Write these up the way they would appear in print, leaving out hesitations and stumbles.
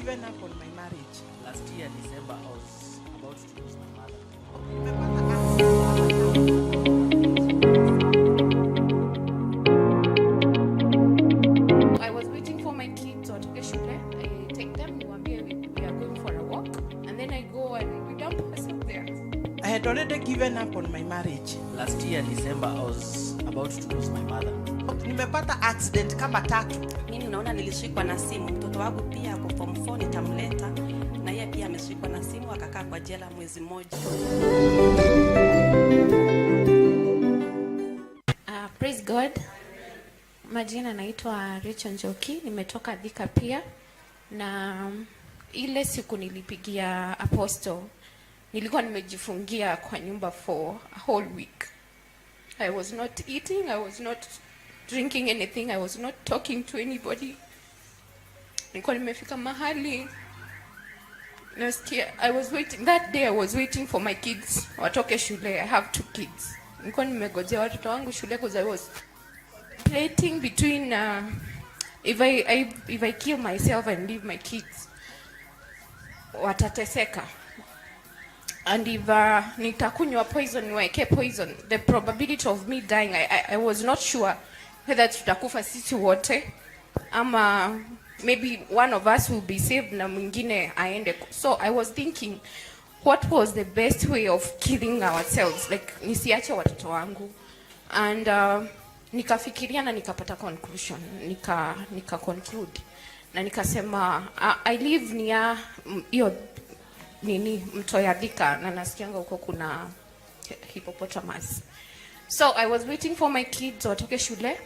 given up on my marriage. Last year, December, I was about to lose my mother. Nimepata I was waiting for my kids watoke shule. I take them, niwaambie we are going for a walk, and then I go and we dump ourselves there. I had already given up on my marriage. Last year, December, I was about to lose my mother. Nimepata accident kama tatu. Mimi unaona nilishikwa na simu, mtoto wangu pia ako form 4, nitamleta na yeye pia ameshikwa na simu akakaa kwa jela mwezi mmoja. Praise God. Majina naitwa Rachel Njoki, nimetoka Thika pia, na ile siku nilipigia Apostle, nilikuwa nimejifungia kwa nyumba for a whole week. I was not eating, I was not drinking anything, I was not talking to anybody. Nilikuwa nimefika mahali nasikia I was waiting that day, I was waiting for my kids watoke shule. I have two kids. Nilikuwa nimegojea watoto wangu shule because I was contemplating between if I kill myself and leave my kids, watateseka, and if nitakunywa poison, niwaeke poison, the probability of me dying, I was not sure whether tutakufa sisi wote ama maybe one of us will be saved na mwingine aende. So I was thinking what was the best way of killing ourselves, like nisiache watoto wangu. And nikafikiria na nikapata conclusion, nika conclude na nikasema, I live near hiyo nini, mto ya Thika, na nasikianga huko kuna hippopotamus. So I was waiting for my kids watoke shule.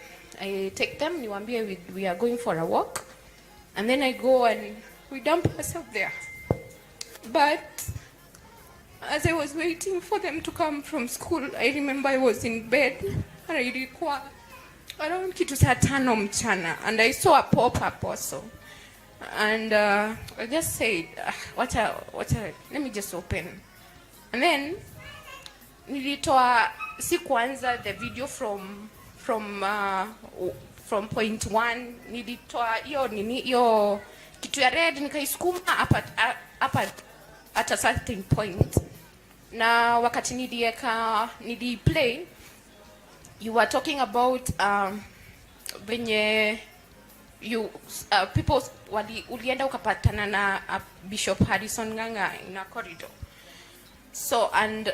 I take them, niwaambie we are going for a walk, and then I go and we dump ourselves there. But as I was waiting for them to come from school, I remember I was in bed and ilikuwa around kitu saa 5 mchana, and I saw a pop-up also. And I just said, "Ah, let me just open." And then nilitoa, si kuanza the video from point one. Nilitoa hiyo nini, hiyo kitu ya red, nikaisukuma hapa at a certain point. Na wakati nilieka, niliplay, you were talking about venye you people wali, ulienda ukapatana na Bishop Harrison Nganga in a corridor. So and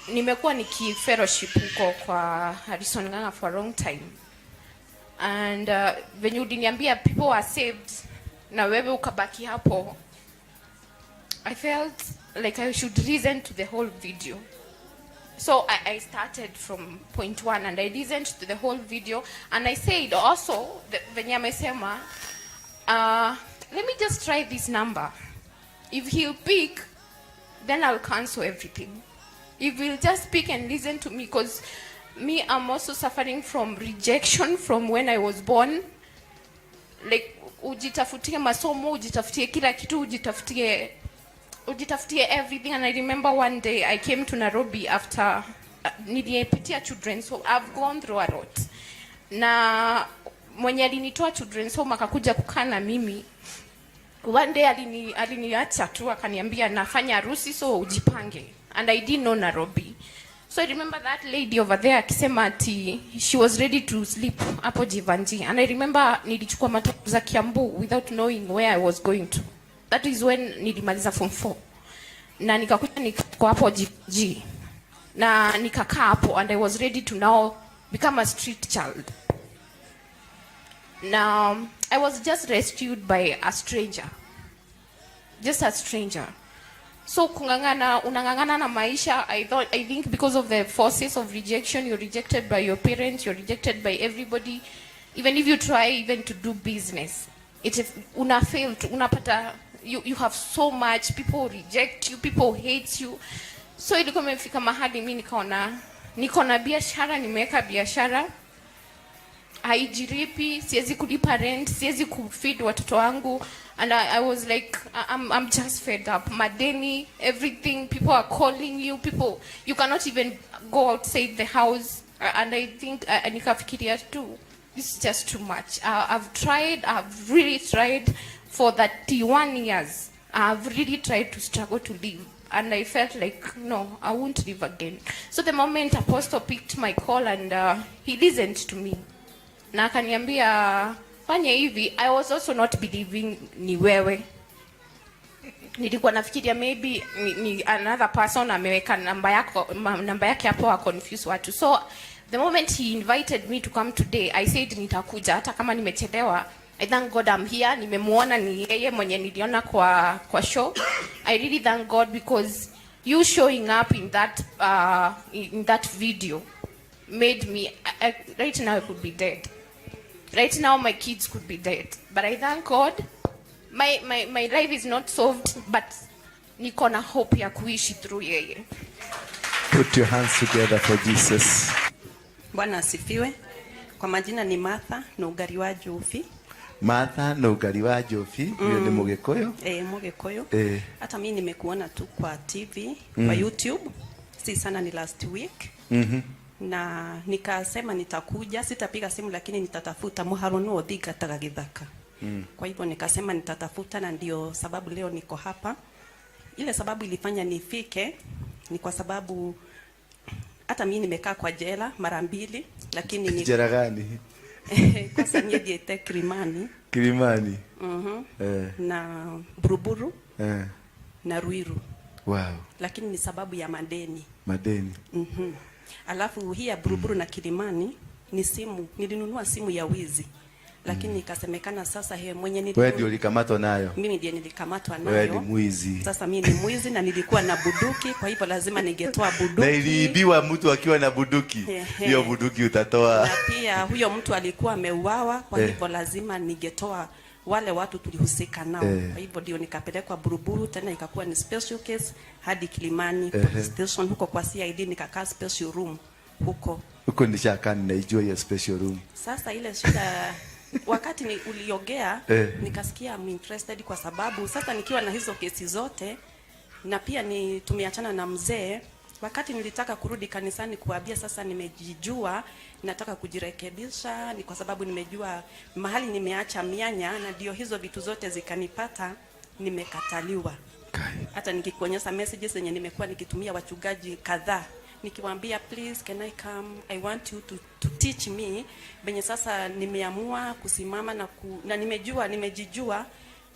nimekuwa niki fellowship huko kwa Harrison Nganga for a long time, and venye uliniambia people were saved na wewe ukabaki hapo, I felt like I should listen to the whole video. So I started from point one and I listened to the whole video, and I said also venye amesema, let me just try this number. If he'll pick, then I'll cancel everything. If he'll just pick and listen to me, because me, I'm also suffering from rejection from when I was born. Like ujitafutie masomo, ujitafutie kila kitu, ujitafutie everything. And I remember one day I came to Nairobi after nilipitia children's home. I've gone through a lot. Na mwenye alinitoa children's home akakuja kukaa na mimi, one day aliniacha tu, akaniambia, "Nafanya harusi, so ujipange." And I didn't know Nairobi. So I remember that lady over there akisema ati she was ready to sleep hapo Jeevanjee. And I remember nilichukua matatu za Kiambu without knowing where I was going to. That is when nilimaliza form 4 na nikakuja niko hapo Jeevanjee na nikakaa hapo, and I was ready to now become a street child. Now I was just rescued by a stranger, just a stranger. So kung'ang'ana, unang'ang'ana na maisha. I think because of the forces of rejection, you're rejected by your parents, you're rejected by everybody. Even if you try even to do business, it una fail to, unapata you have so much people reject you, people hate you. So ilikuwa imefika mahali mi nikaona niko na biashara, nimeweka biashara, haijilipi, siwezi kulipa rent, siwezi kufeed watoto wangu. And I was like, I'm just fed up. Madeni, everything, people are calling you, people, you cannot even go outside the house. And I think nikafikiria tu, this is just too much. I've tried, I've really tried. For 31 years, I've really tried to struggle to live. And I felt like, no, I won't live again. So the moment Apostle picked my call and he listened to me, na akaniambia fanya hivi, I was also not believing ni wewe. Nilikuwa nafikiria maybe ni another person ameweka namba yako, namba yake hapo wa confuse watu. So the moment he invited me to come today, I said nitakuja hata kama nimechelewa. I thank God I'm here. Nimemuona ni yeye mwenye niliona kwa show. I really thank God because you showing up in that video made me right now I could be dead. Right now my kids could be dead. But I thank God my life is not solved, but niko na hope ya kuishi through yeye. Put your hands together for Jesus. Bwana asifiwe. Kwa majina ni Martha Nũngari wa Njobi. Martha Nũngari wa Njobi, huyo ni Mgikuyu. Eh, Mugikuyu. Eh. Hata mimi nimekuona tu kwa TV, kwa YouTube. Si sana, ni last week. Na nikasema nitakuja, sitapiga simu lakini nitatafuta muharo no thingataga githaka. Kwa hivyo nikasema nitatafuta na ndio sababu leo niko hapa. Ile sababu ilifanya nifike ni kwa sababu hata mimi nimekaa kwa jela mara mbili, lakini ni Jela gani? Kwanza niethiĩte Kilimani. Kilimani. Na Buruburu na Ruiru, lakini ni sababu ya madeni. Madeni. Alafu hii ya Buruburu na Kilimani ni simu, nilinunua simu ya wizi, lakini ikasemekana sasa he mwenye Wewe nilinunua ndio ulikamatwa nayo. Mimi ndiye nilikamatwa nayo. Wewe ni mwizi. Sasa mimi ni mwizi na nilikuwa na buduki, kwa hivyo lazima ningetoa buduki. Na iliibiwa mtu akiwa na buduki. Ehe. Hiyo buduki utatoa. Na pia huyo mtu alikuwa ameuawa, kwa hivyo lazima ningetoa wale watu tulihusika nao. Kwa hivyo ndio nikapelekwa Buruburu, tena ikakuwa ni special case hadi Kilimani police station, huko kwa CID nikakaa special room huko. Huko nishakaa, ninaijua hiyo special room. Sasa ile shida wakati ni uliongea nikasikia I'm interested kwa sababu sasa nikiwa na hizo kesi zote na pia ni tumeachana na mzee, wakati nilitaka kurudi kanisani kuambia sasa nimejijua, nataka kujirekebisha, ni kwa sababu nimejua mahali nimeacha mianya, na ndio hizo vitu zote zikanipata, nimekataliwa. Kai. Hata nikikuonyesha messages zenye nimekuwa nikitumia wachungaji kadhaa nikiwaambia, "Please, can I come? I want you to teach me venye sasa nimeamua kusimama na nimejua, nimejijua,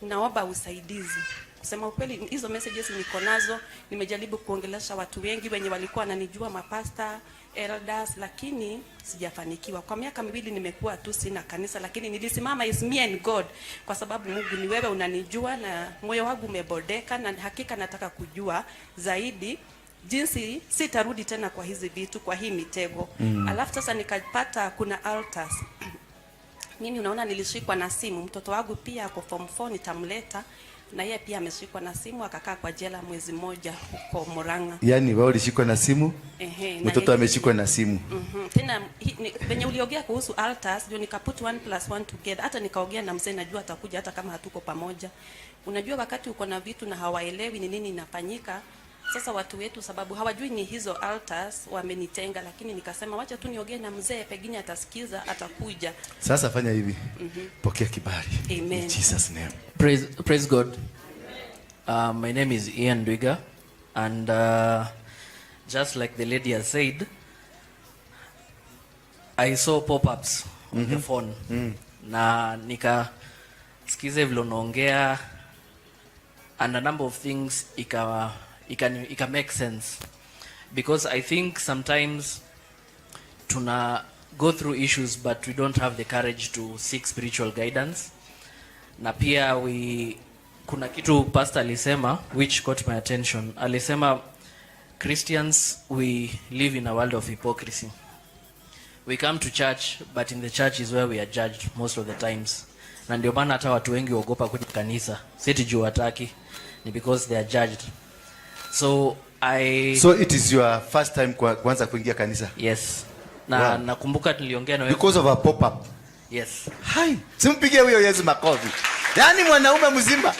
naomba usaidizi." Kusema ukweli, hizo messages niko nazo. Nimejaribu kuongelesha watu wengi wenye walikuwa wananijua, mapasta, elders, lakini sijafanikiwa. Kwa miaka 2 nimekuwa tu sina kanisa, lakini nilisimama, is me and God, kwa sababu Mungu ni wewe unanijua na moyo wangu umebondeka, na hakika nataka kujua zaidi jinsi sitarudi tena kwa hizi vitu, kwa hii mitego. Alafu sasa nikapata kuna altars. Mimi unaona nilishikwa na simu, mtoto wangu pia ako form 4, nitamleta na yeye pia ameshikwa na simu akakaa kwa jela mwezi mmoja huko Murang'a. Yaani wewe ulishikwa na simu, Ehe, na mtoto ameshikwa na simu. Tena venye uliongea kuhusu altars ndio nikaput one plus one together. Hata nikaongea na mzee, najua atakuja hata kama hatuko pamoja. Unajua wakati uko na vitu na hawaelewi ni nini inafanyika. Sasa watu wetu, sababu hawajui ni hizo altars, wamenitenga, lakini nikasema wacha tu niongee na mzee, pengine atasikiza, atakuja. Sasa fanya hivi. Pokea kibali. Amen. In Jesus' name. Praise, praise God. My name is Ian Dwiga, and just like the lady has said, I saw pop-ups on the phone na nikasikiza vile unaongea and a number of things ika make sense, because I think sometimes tuna go through issues but we don't have the courage to seek spiritual guidance. Na pia we kuna kitu pastor alisema which caught my attention. Alisema Christians, we live in a world of hypocrisy. We come to church, but in the church is where we are judged most of the times, na ndio maana hata watu wengi huogopa kuja kanisa, si ati juu wataki, ni because they are judged. So I So it is your first time kuanza kuingia kanisa? Yes, na nakumbuka niliongea na wewe. Because of a pop-up. Yes. Hai, simpigie huyo Yesu makofi. Yaani mwanaume mzima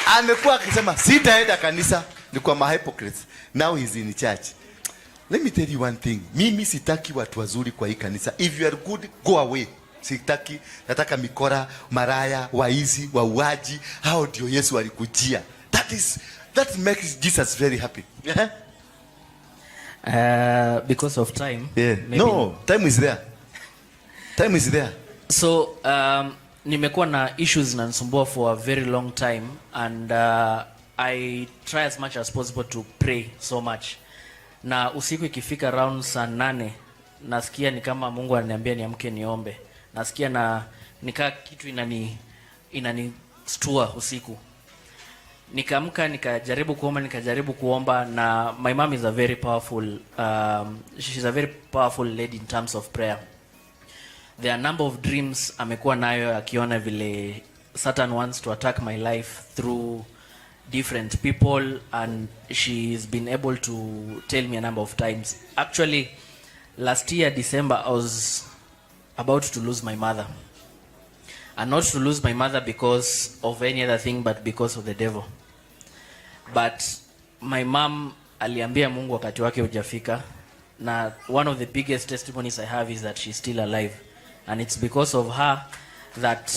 amekuwa akisema sitaenda kanisa, ni kwa ma hypocrites. Now he's in church. Let me tell you one thing. Mimi sitaki watu wazuri kwa hii kanisa. If you are good, go away. Sitaki, nataka mikora, maraya, waizi, wauaji, hao ndio Yesu alikujia. That makes Jesus very happy. Yeah? Because of time. Yeah. Maybe. No, time is there. Time is there. So nimekuwa na issues zinanisumbua for a very long time, and I try as much as possible to pray so much. Na usiku ikifika around saa 8, nasikia ni kama Mungu ananiambia niamke niombe. Nasikia na nikaa kitu inanistua usiku. Nikaamka, nikajaribu kuomba, nikajaribu kuomba. Na my mom is a very powerful she's a very powerful lady in terms of prayer. There are a number of dreams amekuwa nayo akiona vile Satan wants to attack my life through different people, and she's been able to tell me a number of times. Actually, last year December, I was about to lose my mother, and not to lose my mother because of any other thing, but because of the devil. But my mom aliambia Mungu wakati wake hujafika, na one of the biggest testimonies I have is that she's still alive, and it's because of her that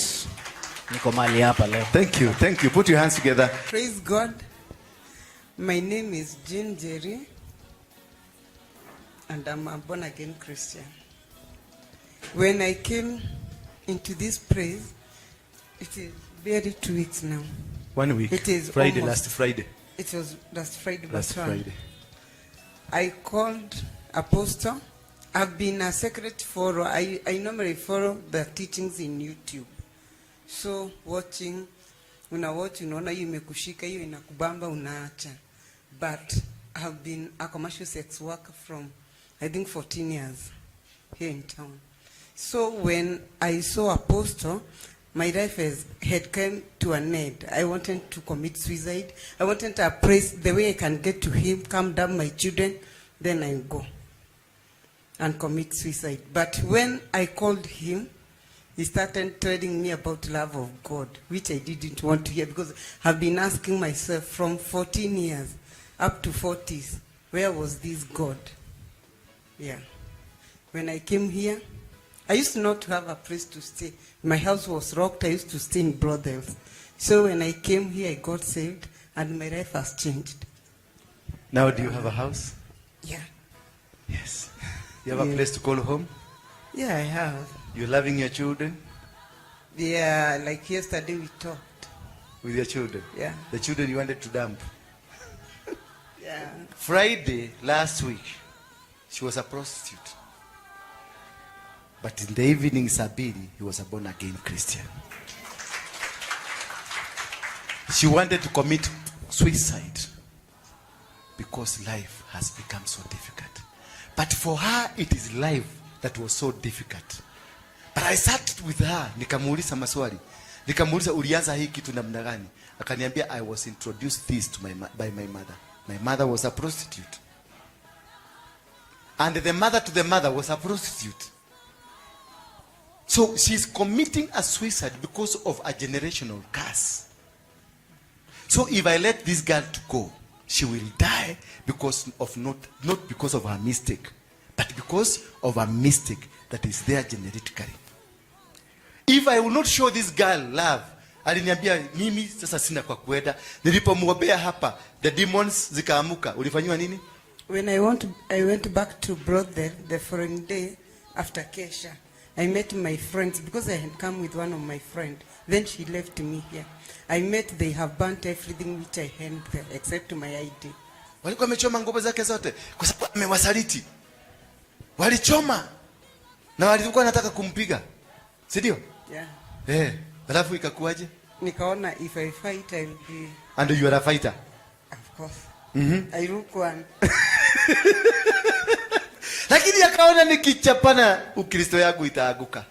niko mahali hapa leo. Thank you. Thank you. Put your hands together. Praise God. My name is Jean Jerry, and I'm a born again Christian. When I came into this place, it is barely 2 weeks now. One week. It is Friday, almost. Last Friday. It was last Friday, but Last one. Friday. I called Apostle. I've been a secret follower. I normally follow the teachings in YouTube. So watching, una watch, unaona hiyo imekushika, hiyo inakubamba, unaacha. But I've been a commercial sex worker from, I think, 14 years here in town. So when I saw Apostle, my life had come to an end. I wanted to commit suicide. I wanted to place the way I can get to him, calm down my children, then I go and commit suicide. But when I called him, he started telling me about love of God, which I didn't want to hear because I've been asking myself from 14 years up to 40s, where was this God? Yeah. When I came here, I used not to have a place to stay. My house was rocked. I used to stay in brothels. So when I came here, I got saved and my life has changed. Now do you have a house? Yeah. Yes. You have a Yeah. place to call home? Yeah, I have. You're loving your children? Yeah, like yesterday we talked. With your children? Yeah. The children you wanted to dump. Yeah. Friday last week, she was a prostitute. But in the evening, Sabiri, he was a born again Christian. She wanted to commit suicide because life has become so difficult. But for her, it is life that was so difficult. But I sat with her, nikamuuliza maswali. Nikamuuliza, "Ulianza hii kitu namna gani?" Akaniambia, "I was introduced this by my mother. My mother was a prostitute. And the mother to the mother was a prostitute." So she's committing a suicide because of a generational curse. So if I let this girl to go, she will die because of not because of her mistake, but because of a mistake that is there genetically. If I will not show this girl love, aliniambia, "Mimi sasa sina kwa kuenda." Nilipomwombea hapa, the demons zikaamuka. Ulifanyiwa nini? When I went back to brothel the following day after Kesha. I met my friends because I had come with one of my friends. Then she left me here. I met they have burnt everything which I had there except my ID. Walikuwa wamechoma nguo zake zote kwa sababu amewasaliti. Walichoma na walikuwa wanataka kumpiga, si ndio? Yeah. Eh, alafu ikakuwaje? Nikaona if I fight, I will be And you are a fighter. Of course. I look one. Lakini akaona nikichapana Ukristo yangu itaanguka.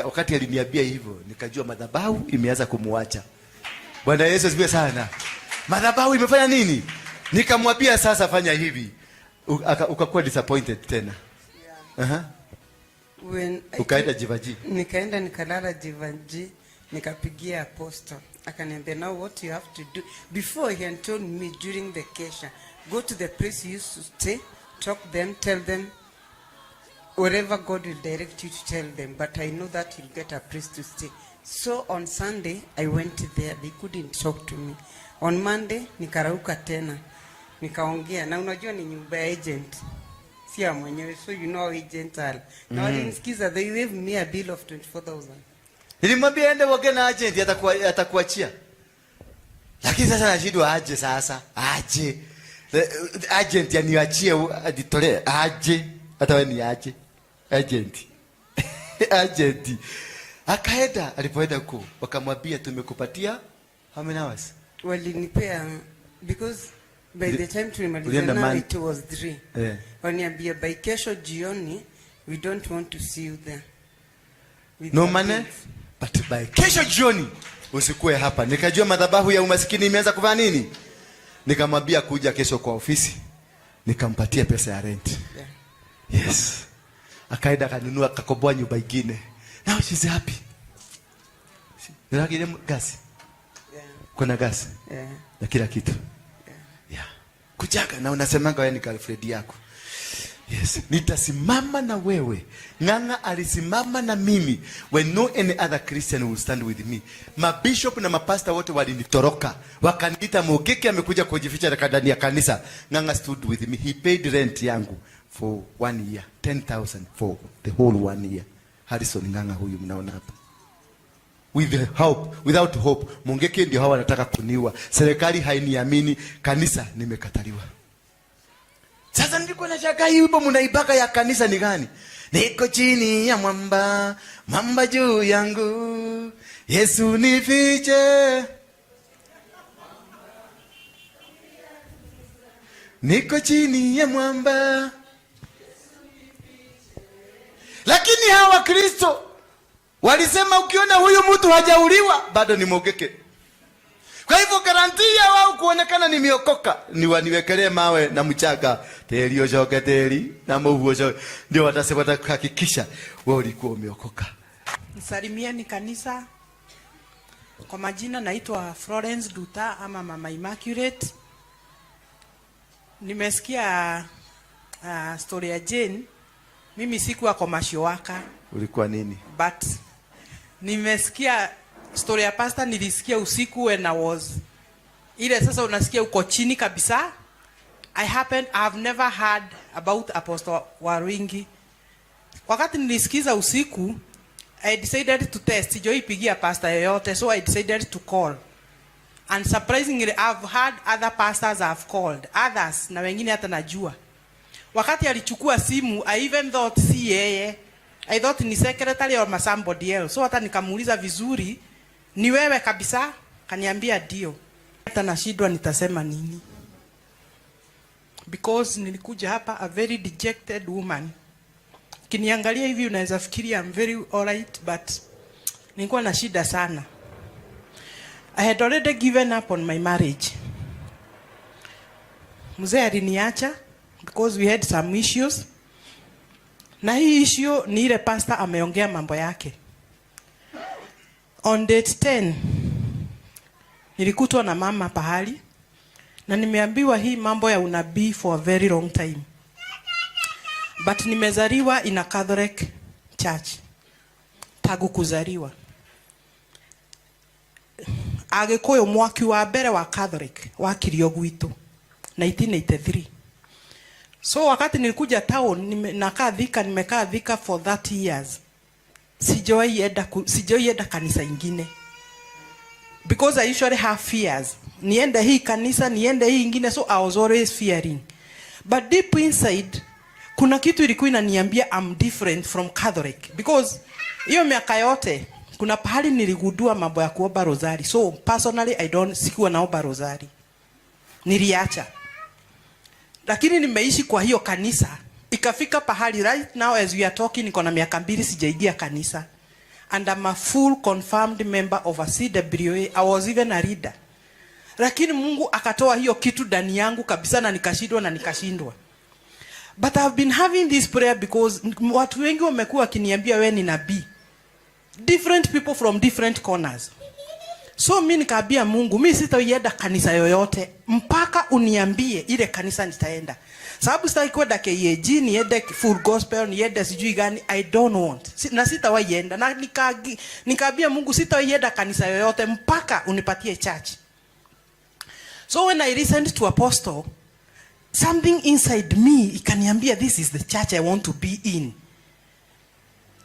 Wakati aliniambia hivyo, nikajua madhabahu imeanza kumuacha. Bwana Yesu asifiwe sana. Madhabahu imefanya nini? Nikamwambia, "Sasa fanya hivi." Ukakuwa disappointed tena. Yeah. When I Ukaenda Jivaji. Nikaenda nikalala Jivanji, nikapigia Apostle, akaniambia, "Now what you have to do." Before, he had told me during the kesha, "Go to the place you used to stay, talk them, tell them Wherever God will direct you to tell them, but I know that you'll get a place to stay. So on Sunday, I went there. They couldn't talk to me. On Monday, nikarauka tena. Nikaongea. Na unajua ni nyumba ya agent. Si ya mwenyewe. So you know how agents are. Na walinisikiza, they gave me a bill of 24,000. Nilimwambia ende uongee na agent, atakuachia. Lakini sasa nashindwa aje sasa? Aje. The agent aniachie ajitolee aje. Hata wewe ni aje. Agent. Agent. Akaenda, alipoenda huko wakamwambia, "Tumekupatia how many hours?" Walinipea, because by the time tulimaliza Ulienda now it was 3. Waniambia by kesho jioni we don't want to see you there. With No your money, bills. But by kesho jioni usikue hapa. Nikajua madhabahu ya umasikini imeanza kufanya nini. Nikamwambia kuja kesho kwa ofisi, nikampatia pesa ya rent. Yes, akaenda akanunua, akakomboa nyumba ingine. Now she's happy. Nilagire gasi. Kuna gasi Yeah. na kila kitu. Yeah. Kujaga na unasemanga wewe ni girlfriend yako. Yes, nitasimama na wewe. Ng'ang'a alisimama na mimi when no any other Christian will stand with me. Mabishop na mapasta wote walinitoroka. Wakaniita Mugeke amekuja kujificha ndani ya kanisa. Ng'ang'a stood with me. He paid rent yangu for one year. 10,000 for the whole one year. Harrison Ng'ang'a huyu mnaona hapa. With hope, without hope. Mungeke ndio hawa wanataka kuniua. Serikali hainiamini, kanisa nimekataliwa. Sasa nilikuwa nashangaa, hii wimbo mnaimbaga ya kanisa ni gani? Niko chini ya mwamba, mwamba juu yangu. Yesu nifiche. Niko chini ya mwamba. Lakini hawa Wakristo walisema ukiona huyu mtu hajauliwa bado ni Mugeke. Kwa hivyo guarantee ya wao kuonekana nimeokoka ni waniwekelee mawe na mchanga, teri ucoke teri na muhu ucoke, ndio watasema, watahakikisha wewe ulikuwa umeokoka. Nisalimieni kanisa. Kwa majina naitwa Florence Duta ama Mama Immaculate. Nimesikia story ya Jane. Mimi sikuwa commercial worker. Ulikuwa nini? But nimesikia story ya pastor, nilisikia usiku when I was ile sasa unasikia uko chini kabisa. I have never heard about Apostle Waruingi. Wakati nilisikiza usiku, I decided to test. Sijaipigia pastor yoyote, so I decided to call. And surprisingly, I've had other pastors I've called, others na wengine hata najua. Wakati alichukua simu, I even thought si yeye. I thought ni secretary or somebody else. So hata nikamuuliza vizuri, "Ni wewe kabisa?" Kaniambia ndio. Hata nashindwa nitasema nini. Because nilikuja hapa a very dejected woman. Ukiniangalia hivi unaweza fikiria I'm very alright, but nilikuwa na shida sana. I had already given up on my marriage. Mzee aliniacha because we had some issues. Na hii issue ni ile pastor ameongea mambo yake. On date 10 nilikutwa na mama pahali na nimeambiwa hii mambo ya unabii for a very long time. But nimezaliwa in a Catholic church. Tangu kuzaliwa. Agikuyu mwaki wa mbere wa Catholic wakirio gwitu 1983. So wakati nilikuja town nakaa Thika, nimekaa Thika for 30 years. Sijawahi enda kanisa ingine. Because I usually have fears. Niende hii kanisa, niende hii ingine, so I was always fearing. But deep inside kuna kitu ilikuwa inaniambia I'm different from Catholic, because hiyo miaka yote kuna pahali niligundua mambo ya kuomba rosari. So personally I don't, sikuwa naomba rosari. Niliacha. Lakini nimeishi kwa hiyo kanisa. Ikafika pahali right now as we are talking niko na miaka 2 sijaingia kanisa. And I'm a full confirmed member of a CWA. I was even a leader. Lakini Mungu akatoa hiyo kitu ndani yangu kabisa na nikashindwa na nikashindwa. But I've been having this prayer because watu wengi wamekuwa wakiniambia we ni nabii. Different people from different corners. So mi nikaambia Mungu, mi sitaienda kanisa yoyote mpaka uniambie ile kanisa nitaenda, sababu sitaki kwenda KAG, niende Full Gospel, niende sijui gani. I don't want. Na sitawaienda. Na nikaambia Mungu sitawaienda kanisa yoyote mpaka unipatie church. So when I listened to Apostle, something inside me ikaniambia this is the church I want to be in.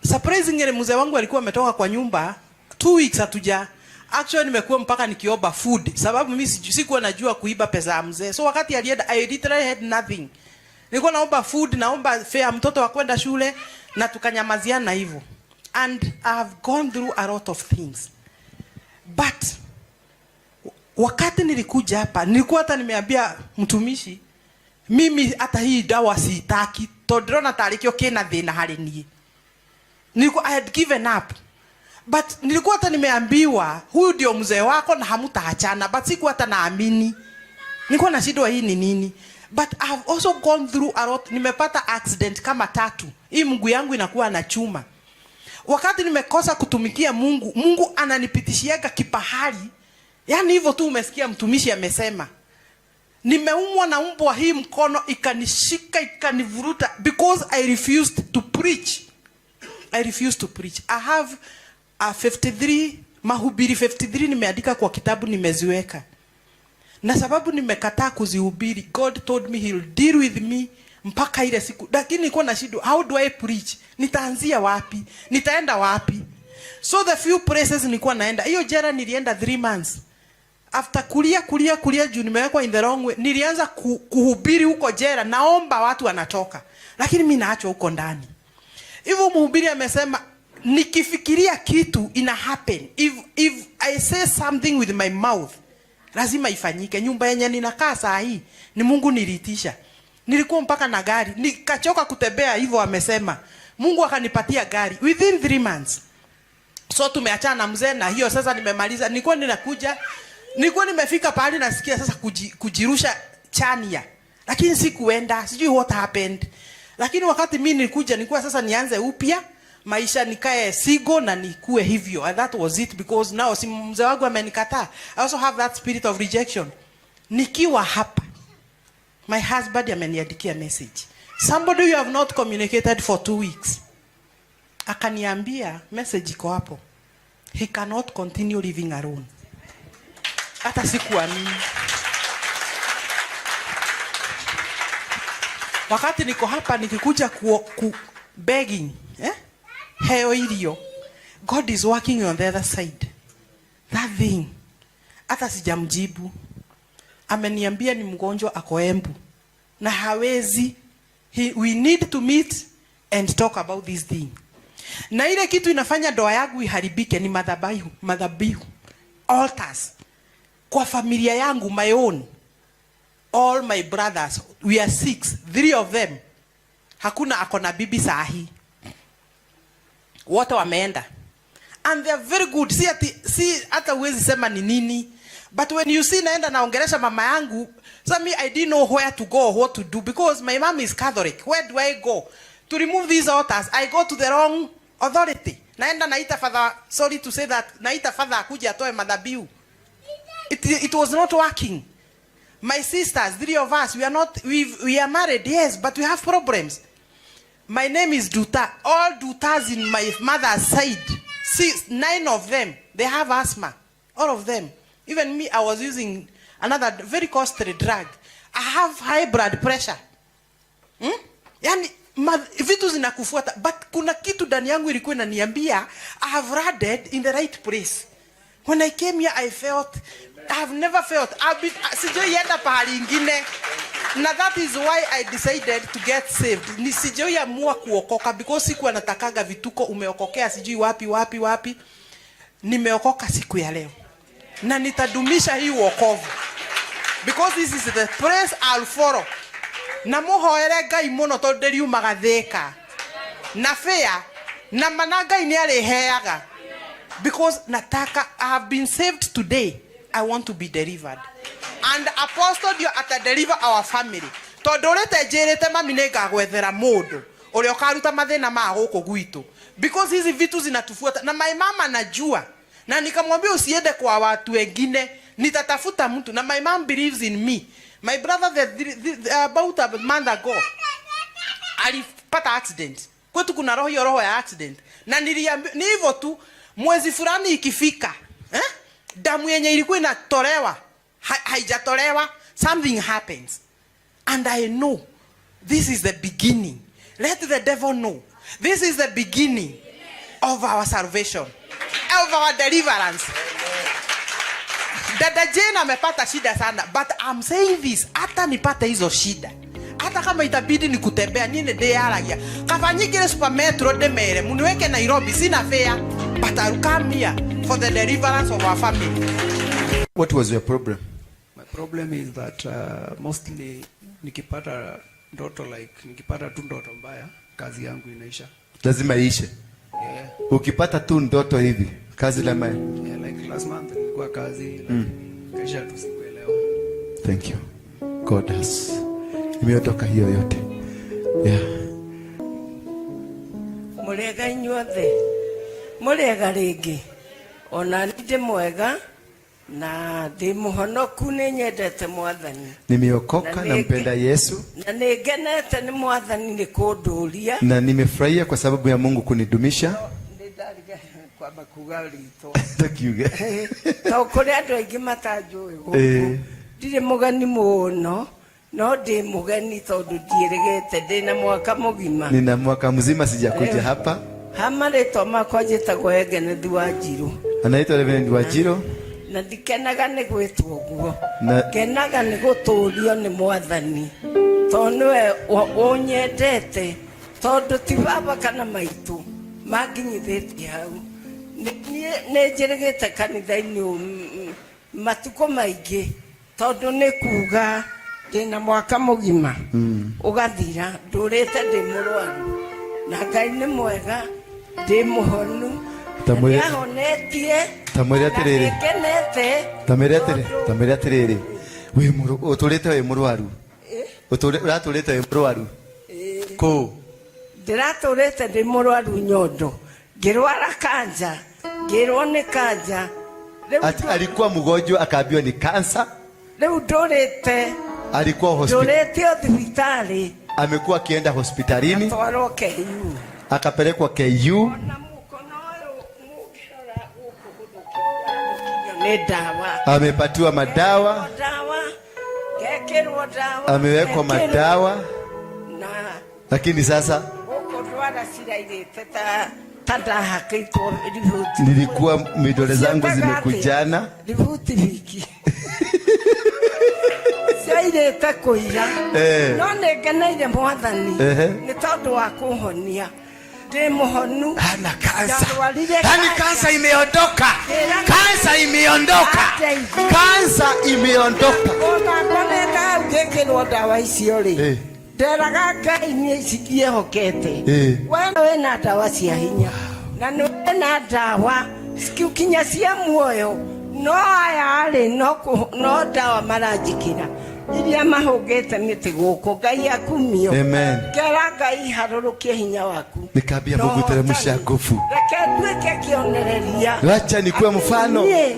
Surprisingly, mzee wangu alikuwa ametoka kwa nyumba 2 weeks, hatuja. Actually, nimekuwa mpaka nikiomba food, sababu mimi sikuwa najua kuiba pesa ya mzee. So wakati alienda, I literally had nothing. Nilikuwa naomba food, naomba fare mtoto wa kwenda shule, na tukanyamaziana hivyo. And I have gone through a lot of things, but wakati nilikuja hapa, nilikuwa hata nimeambia mtumishi, mimi hata hii dawa siitaki, tondũ ndĩrona tarĩ kĩo kĩna thĩna harĩ niĩ. Nilikuwa, I had given up, but nilikuwa hata nimeambiwa huyu ndio mzee wako na hamtaachana, but sikuwa hata naamini. Nilikuwa nashindwa hii ni nini. But I have also gone through a lot. Nimepata accident kama tatu, hii mguu yangu inakuwa na chuma. Wakati nimekosa kutumikia Mungu, Mungu ananipitishiaga kipahali. Yaani hivyo tu umesikia mtumishi amesema. Nimeumwa na umbwa, hii mkono ikanishika, ikanivuruta, because I refused to preach. I refused to preach. I have a 53 mahubiri, 53 nimeandika kwa kitabu, nimeziweka. Na sababu nimekataa kuzihubiri, God told me he'll deal with me mpaka ile siku. Lakini nilikuwa na shida, how do I preach? Nitaanzia wapi? Nitaenda wapi? So the few places nilikuwa naenda, hiyo jela nilienda 3 months. After kulia, kulia, kulia juu nimewekwa in the wrong way, nilianza kuhubiri huko jela, naomba watu wanatoka, lakini mi naachwa huko ndani. Hivyo mhubiri amesema nikifikiria kitu ina happen. If I say something with my mouth, lazima ifanyike. Nyumba yenye ninakaa saa hii ni Mungu niliitisha. Nilikuwa mpaka na gari, nikachoka kutembea hivyo, amesema Mungu akanipatia gari within 3 months. So tumeachana na mzee na hiyo sasa nimemaliza. Nilikuwa ninakuja, nilikuwa nimefika pahali nasikia sasa kujirusha chania, lakini sikuenda, sijui what happened. Lakini wakati mimi nilikuja, nilikuwa sasa nianze upya maisha, nikae single na nikue hivyo, and that was it, because now si mzee wangu amenikataa. I also have that spirit of rejection. Nikiwa hapa, my husband ameniandikia message, somebody you have not communicated for 2 weeks. Akaniambia, message iko hapo, he cannot continue living alone. Hata sikuamini. Wakati niko hapa nikikuja ku begging, eh? Heo irio. God is working on the other side. That thing, hata sijamjibu. Ameniambia ni mgonjwa, ako Embu na hawezi. We need to meet and talk about this thing. Na ile kitu inafanya ndoa yangu iharibike ni madhabahu, madhabihu, altars kwa familia yangu, my own. All my brothers, we are six, three of them hakuna ako na bibi sahi, wote wameenda, and they are very good. Si ati, si hata huwezi sema ni nini, but when you see naenda naongelesha mama yangu. So me, I didn't know where to go, what to do, because my mom is Catholic. Where do I go to remove these altars? I go to the wrong authority. Naenda naita father, sorry to say that, naita father akuja atoe madhabihu. It was not working. My sisters, three of us, we are not, we are married, yes, but we have problems. My name is Duta. All Dutas in my mother's side, six, nine of them, they have asthma. All of them. Even me, I was using another very costly drug. I have high blood pressure. Yani, vitu zinakufuata. But kuna kitu ndani yangu ilikuwa inaniambia, I have landed in the right place. When I came here, I felt, I have never felt, I've been, sijaienda pahali ingine. Na that is why I decided to get saved. Ni sijai amua kuokoka because sikuwa natakaga vituko, umeokokea sijui wapi wapi wapi. Nimeokoka siku ya leo. Na nitadumisha hii wokovu. Because this is the place I'll follow. Na muhoere Ngai muno tondu ndĩriumaga Thĩka. Na fair na mana Ngai nĩ arĩheaga. Because nataka, I have been saved today. I want to be delivered. And Apostle ndio ata deliver our family. Tondu ũrĩte njĩrĩte mami nĩ ngagwethera mũndũ ũrĩa ũkaruta mathĩna ma gũkũ gwitũ. Because hizi vitu zinatufuata. Na my mama najua. Na nikamwambia usiende kwa watu wengine, nitatafuta mtu. Na my mom believes in me. My brother, about a month ago alipata accident. Kwetu kuna roho, hiyo roho ya accident. Na niliambi ni hivyo tu, mwezi fulani ikifika, eh? Damu yenye ilikuwa inatolewa haijatolewa, something happens. And I know this is the beginning. Let the devil know this is the beginning of our salvation, of our deliverance. Dada Jane amepata shida sana, but I'm saying this, hata nipate hizo shida, hata kama itabidi ni kutembea nini ndĩyaragia kaba nyingĩre Super Metro ndĩmere muniweke Nairobi, sina fare, but I'll come here for the deliverance of our family. What was your problem? My problem is that mostly nikipata ndoto, like nikipata tu ndoto mbaya, kazi yangu inaisha. Lazima iishe. Yeah. Ukipata tu ndoto hivi, kazi lazima. Yeah, like last month nilikuwa kazi, lakini kaisha tu, sikuelewa. Thank you. God has imeondoka hiyo yote. Yeah. Mũrĩega inyuothe, mũrĩega rĩngĩ. Ona nĩ ndĩ mwega na ndĩ mũhonoku, nĩ nyendete Mwathani. Nimeokoka, Na nampenda Yesu. Na nĩ ngenete nĩ Mwathani nĩ kũndũria. Na nimefurahia kwa sababu ya Mungu kunidumisha. Nĩ ndariga kwamba kuga rĩtwa. Takiuge. Tondũ kũrĩ andũ aingĩ matanjũĩ gũkũ. Ndirĩ mũgeni mũno, no ndĩ mũgeni tondũ ndiĩrĩgĩte, ndĩna mwaka mũgima. Nina mwaka mzima sijakuja hapa. Ha marĩtwa makwa njĩtagwo Egenethi wa Njirũ. Anaitwa Reverend Wanjiru. Na ndikenaga nĩ gwĩtwo ũguo. Na Ngenaga nĩ gũtũũrio nĩ Mwathani tondũ nĩwe ũnyendete, tondũ ti baba kana maitũ manginyithĩtie hau. Niĩ nĩ njĩrĩgĩte kanitha-inĩ ũyũ matukũ maingĩ, tondũ nĩ kuga ndĩna mwaka mũgima ũgathira ndũrĩte ndĩ mũrwaru, na Ngai nĩ mwega, ndĩ mũhonu na nĩahonetie. Tamwĩre Na atĩrĩrĩ. nĩngenete. Tamwĩre atĩrĩ, tamwĩre atĩrĩrĩ. Wĩ mũrũ ũtũrĩte wĩ mũrwaru. Ũtũrĩ ũratũrĩte wĩ mũrwaru. Kũ? Ndĩratũrĩte ndĩ mũrwaru nyondo, ngĩrwara kanja, ngĩrwo nĩ kanja. Rĩu Ati alikuwa mgonjwa, akaambiwa ni kansa. Rĩu ndũrĩte Alikuwa hospitali. ndũrĩte o thibitarĩ. Amekuwa akienda hospitalini, Atwarwo KU. Akapelekwa KU. Na mũkono ũyũ mũngĩrora gũkũ gũthũkio nĩ ndawa. Amepatiwa madawa, Ndawa, ngekĩrwo ndawa. Amewekwa Ngekĩrwo- madawa, na lakini sasa gũkũ ndwara cirairĩte ta ndahakĩtwo ributi. Nilikuwa vidole zangu Ciĩtaga atĩa? zimekujana. Ributi wiki ciairĩte kũira. No nĩ ngeneire Mwathani nĩ tondũ wa kũhonia, ndĩ mũhonu. Hana kansa. Ndarwarire Yani kansa. Kansa imeondoka. Kansa imeondoka. Kansa imeondoka. Ona ngonete hau ngĩkĩrwo ndawa icio rĩ, nderaga Ngai niĩ ici ndiĩhokete. We wĩna ndawa cia hinya na nĩ wĩna ndawa kinya cia muoyo, no aya rĩ, no ndawa maranjĩkĩra iria mahũngĩte mĩtĩ gũkũ. Ngai akumio. Amen. Ngera Ngai harũrũkie hinya waku. Nikaambia Na Mungu teremsha ũhotani. nguvu. Reke nduĩke kĩonereria. Wacha nikuwe mfano. Niĩ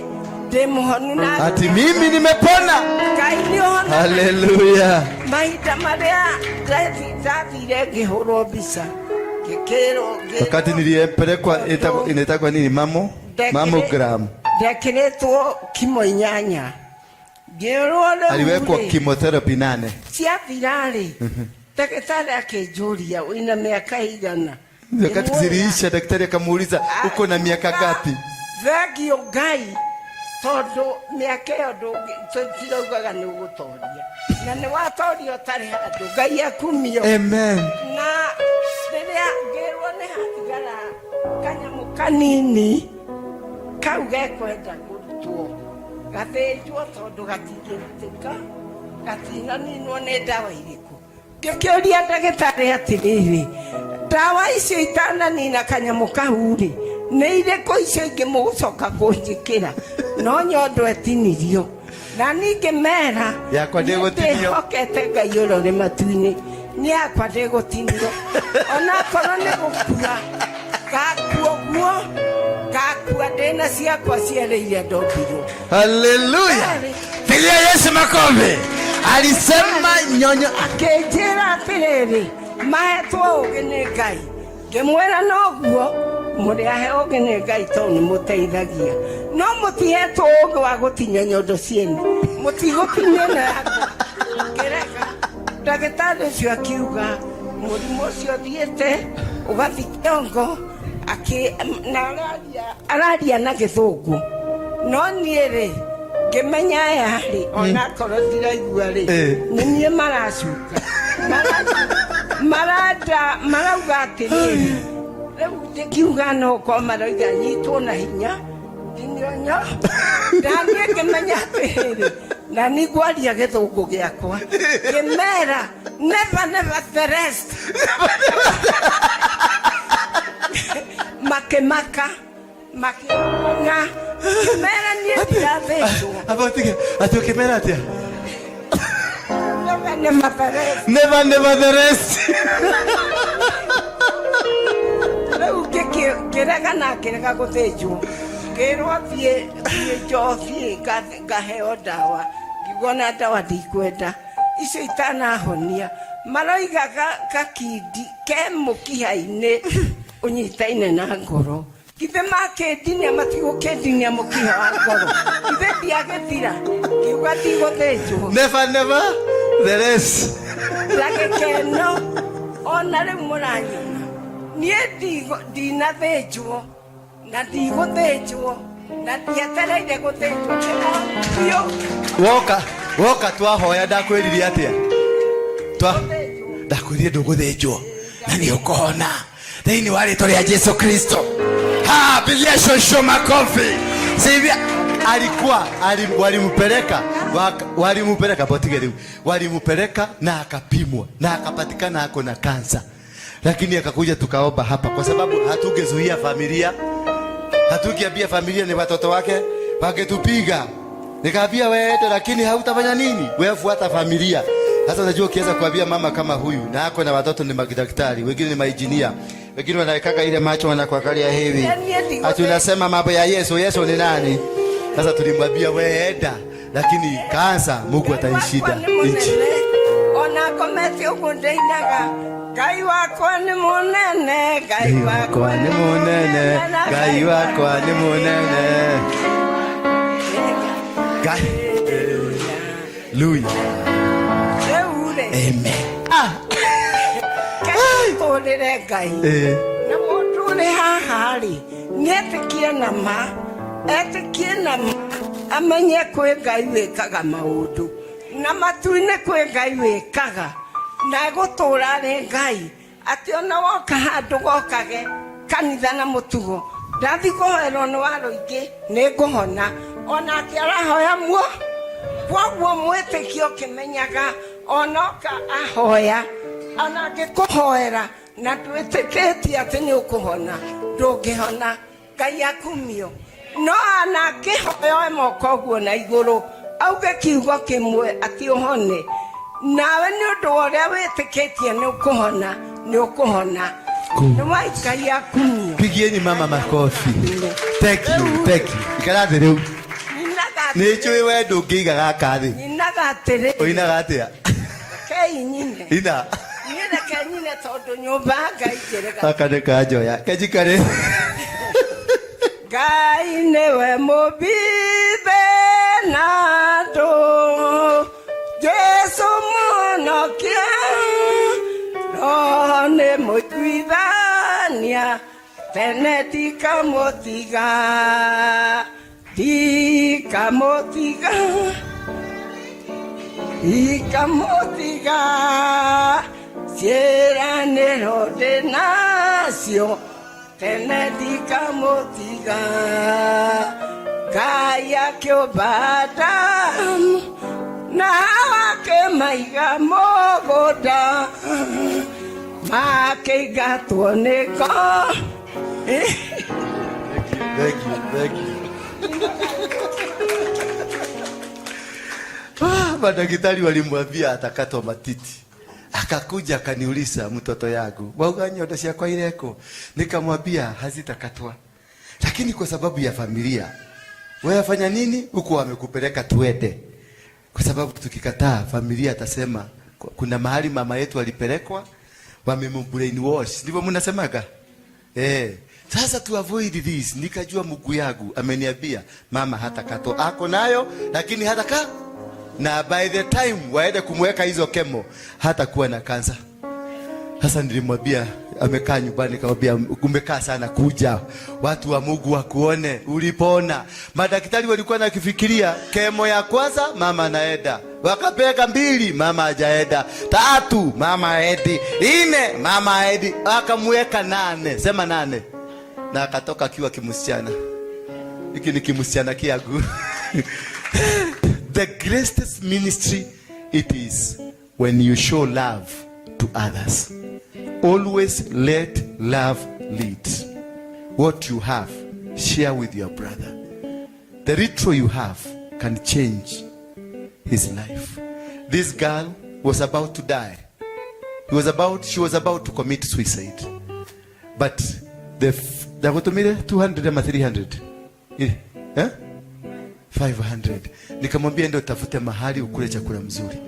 ndĩ mũhonu na Ati mimi nimepona. Ngai nĩ ũhonaga. Haleluya. Mahinda marĩa ndathire ngĩhũrwo mbica, ngĩkĩrwo Wakati nilipelekwa inaitagwa nini, mammogram. Ndekĩrĩtwo kimo 8, ngĩrwo rĩu Aliwekwa rĩ, chemotherapy 8. Ciathira rĩ, ndagĩtarĩ akĩnjũria, wĩna mĩaka igana? Wakati ziliisha, daktari akamuuliza, uko na miaka ngapi? Thengio Ngai, tondũ mĩaka ĩyo tiraugaga nĩ ũgũtoria, na nĩ watoria ũtarĩ handũ. Ngai akumio. Amen. Na rĩrĩa ngĩrwo nĩ hatigara kanyamũ kanini kau gekwenda kũrutwo gathĩnjwo, tondũ gatingĩrutĩka, gatinaninwo nĩ ndawa irĩkũ, ngĩkĩũria ndagĩtarĩ atĩrĩrĩ, ndawa icio itananina kanyamũ kau rĩ, nĩ irĩkũ icio ingĩ mũgũcoka kũnjĩkĩra? No nyondo ĩtinirio na ningĩ mera Yakwa ndĩgũtinio. Ndĩhokete Ngai ũrĩa ũrĩ matu-inĩ, nĩ yakwa ndĩgũtinio, onakorwo nĩ gũkua ngakua ũguo ngakua ndĩna Na ciakwa cierĩ iria ndombirwo. Haleluya. Pigia Yesu makofi. Alisema nyonyo. Akĩnjĩra atĩrĩrĩ, mahetwo ũũgĩ nĩ Ngai. Ngĩmwĩra noguo, mũrĩ ahe ũũgĩ nĩ Ngai tondũ nĩ mũteithagia, no mũtihetwo ũũgĩ wa gũtinia nyondo ciene, mũtigũtinia ĩno yakwa. Ngĩrega. Ndagĩtarĩ ũcio akiuga mũrimũ ũcio ũthiĩte ũgathiĩ kĩongo, na araria na gĩthũngũ, no niĩ rĩ ngĩmenya aya rĩ, onakorwo ndiraigua rĩ, nĩ niĩ maracuka. Maranda marauga atĩrĩrĩ, rĩu ndĩkiuga no korwo maroiga nyitwo na hinya ndinionyo, na niĩ ngĩmenya atĩrĩrĩ, na nĩ ngwaria gĩthũngũ gĩakwa, ngĩmera never never the rest. Makĩmaka makĩona, ngĩmera niĩ ndirathĩnjwo. Aba utige. Ati ukimera atia? Never never the rest. Never never the rest. Rĩu ngĩrega na ngĩrega gũthĩnjwo, ngĩrwo thiĩ thiĩ thiĩ ngaheo ndawa, ngiuga ona ndawa ndikwenda, icio itanahonia. Maroiga gakindi ke mũkiha-inĩ ũnyitaine na ngoro. Githĩ makĩndinia matigũkĩndinia mũkiha wa ngoro, githĩ ndiagĩthira? Ngiuga ndigũthĩnjwo. Never never the rest. Ndagĩka ĩno ona rĩu mũranyona niĩ ndinathĩnjwo na ndigũthĩnjwo na ndietereire gũthĩnjwo biũ. Woka twahoya, ndakwĩrire atĩa? Ndakwĩrire ndũgũthĩnjwo na nĩ ũkũhona thĩinĩ wa rĩtwa rĩa Jesu Kristo. Ha, pigia shosho makofi. Sivya alikuwa walimpeleka, walimpeleka botige rĩu, walimpeleka na akapimwa na akapatikana ako na kansa, lakini akakuja tukaomba hapa, kwa sababu hatungezuia familia, hatukiambia familia ni watoto wake wangetupiga. Nikaambia wewe ende, lakini hautafanya nini? Wewe fuata familia. Sasa unajua ukiweza kuambia mama kama huyu na ako na watoto ni madaktari, wengine ni mainjinia, wengine wanawekaga ile macho wanakuangalia hivi. Ati unasema mambo ya Yesu, Yesu ni nani? Sasa tulimwambia wewe enda, lakini kansa Mungu ataishinda nchi. Ona komete uguo ndeinaga, Ngai wakwa nĩ mũnene, Ngai wakwa nĩ mũnene, Ngai wakwa nĩ mũnene. Ngai. Hallelujah. Rĩu rĩ. Amen. Tũrĩre Ngai. Na mũndũ ũrĩ haha rĩ, nĩetĩkie na ma, etĩkie na ma, amenye kwĩ Ngai wĩkaga maũndũ, na matu-inĩ kwĩ Ngai wĩkaga, na egũtũũra arĩ Ngai. Atĩ ona woka handũ gokage kanitha na mũtugo, ndathi kũhoerwo nĩ wa rũingĩ nĩ ngũhona, onake arahoya muo. Kwoguo mwĩtĩkio ũkĩmenyaga onoka ahoya, ona angĩkũhoera na ndwĩtĩkĩtie atĩ nĩ ũkũhona, ndũngĩhona. Ngai akumio. No ona angĩhoya oe moko ũguo na igũrũ auge kiugo kĩmwe atĩ ũhone, nawe nĩ ũndũ wa ũrĩa wĩtĩkĩtie nĩ ũkũhona, nĩ ũkũhona. Nĩ wa Ngai akumio. Pigieni mama makofi. Thank you, thank you. Ikara thĩ rĩu. Nĩ njũĩ we ndũngĩiga gaka thĩ. Nyinaga atĩrĩ. Ũinaga atĩa? Rekei nyine. Ina. Niĩ reke nyine tondũ nyũmba ya Ngai njĩrĩga. Gaka nĩ kanjoya. Kenjikare. Ngai nĩwe mũmbi thĩ na andũ, Jesũ mũhonokia, Roho nĩ mũiguithania, tene ndikamũtiga, ndikamũtiga, ndikamũtiga, ciĩranĩro ndĩ nacio, tene ndikamũtiga. Ngai akĩũmba Adamu na Hawa akĩmaiga mũgũnda, makĩingatwo nĩ ngo. Thank you, thank you. Madaktari walimwambia atakatwa matiti. Akakuja akaniuliza, mtoto yangu, wauga nyondo ciakwa ireko? Nikamwambia hazitakatwa. Lakini kwa sababu ya familia, wewe fanya nini? Huko wamekupeleka tuende. Kwa sababu tukikataa, familia atasema kuna mahali mama yetu alipelekwa, wamembrainwash. Ndivyo mnasemaga? Eh. Sasa to avoid this, nikajua Mungu yangu ameniambia mama hata kato ako nayo, lakini hata ka na by the time waende kumweka hizo chemo hata kuwa na kansa. Sasa nilimwambia, amekaa nyumbani, nikamwambia umekaa sana, kuja watu wa Mungu wakuone ulipona. Madaktari walikuwa nakifikiria chemo ya kwanza mama anaenda, wakapeka mbili mama hajaenda, tatu mama haendi, nne mama haendi, akamweka 8, sema 8, na akatoka akiwa kimsichana. Hiki ni kimsichana kiagu. The greatest ministry it is when you show love to others. Always let love lead. What you have, share with your brother. The little you have can change his life. This girl was about to die. She was about to commit suicide. But the 200 ama 300? Eh? 500. Nikamwambia ndio tafute mahali ukule chakula mzuri.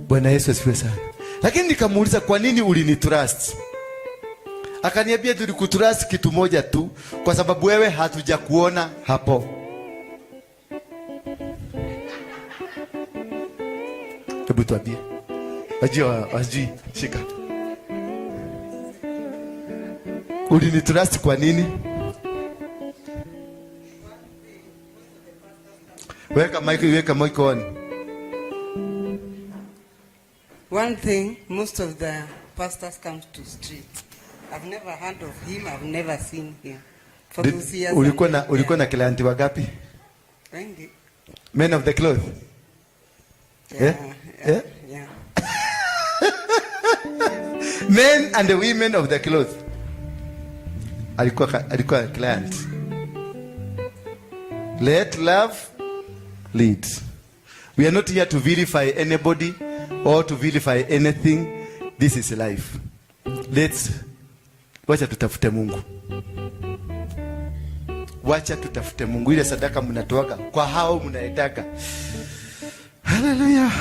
Bwana Yesu asifiwe sana. Lakini nikamuuliza kwa nini ulinitrust? Akaniambia tulikutrust kitu moja tu, kwa sababu wewe hatujakuona hapo. Hebu tuambie. Wajua, wajui, shika. Ulinitrust kwa nini? Weka mic, weka mic on. One thing, most of the pastors come to street. I've never heard of him, I've never seen him. For those years. Ulikuwa na client wangapi? Wengi. Men of the cloth. Yeah, Eh? yeah, Eh? yeah. Men and the women of the cloth. Alikuwa client. Let love lead. We are not here to vilify anybody or to vilify anything. This is life. Let's wacha tutafute Mungu. Wacha tutafute Mungu. Ile sadaka mnatoaga kwa hao mnaetaka. Hallelujah.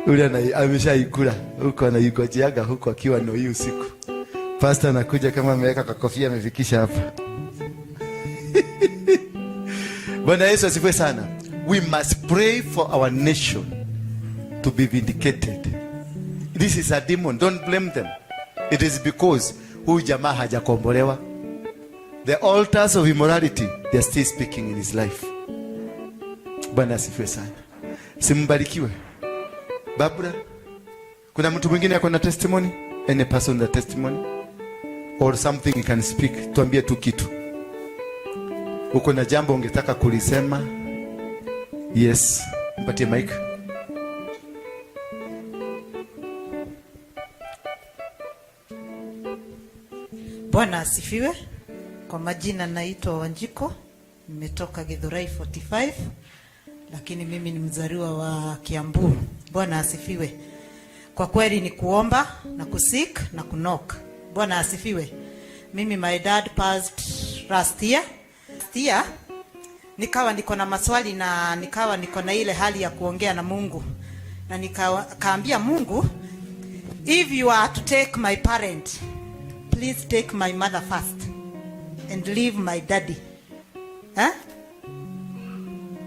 Ule ameshaikula huko, anaigojeaga huko akiwa no hii usiku. Pastor anakuja kama ameweka kakofia amefikisha hapa. Bwana Yesu asifiwe sana. We must pray for our nation to be vindicated. This is a demon. Don't blame them. It is because huyu jamaa hajakombolewa. The altars of immorality, they are still speaking in his life. Bwana asifiwe sana. Simbarikiwe. Babra, kuna mtu mwingine ako na testimony? Any person the testimony? Or something you can speak? Tuambie tu kitu. Uko na jambo ungetaka kulisema? Yes, mpatie mic. Bwana asifiwe. Kwa majina naitwa Wanjiko, nimetoka Githurai 45, lakini mimi ni mzaliwa wa Kiambu. Bwana asifiwe. Kwa kweli ni kuomba na kuseek na kuknock. Bwana asifiwe. Mimi my dad passed last year. Last year nikawa niko na maswali na nikawa niko na ile hali ya kuongea na Mungu. Na nikaambia Mungu, if you are to take my parent, please take my mother first and leave my daddy. Eh?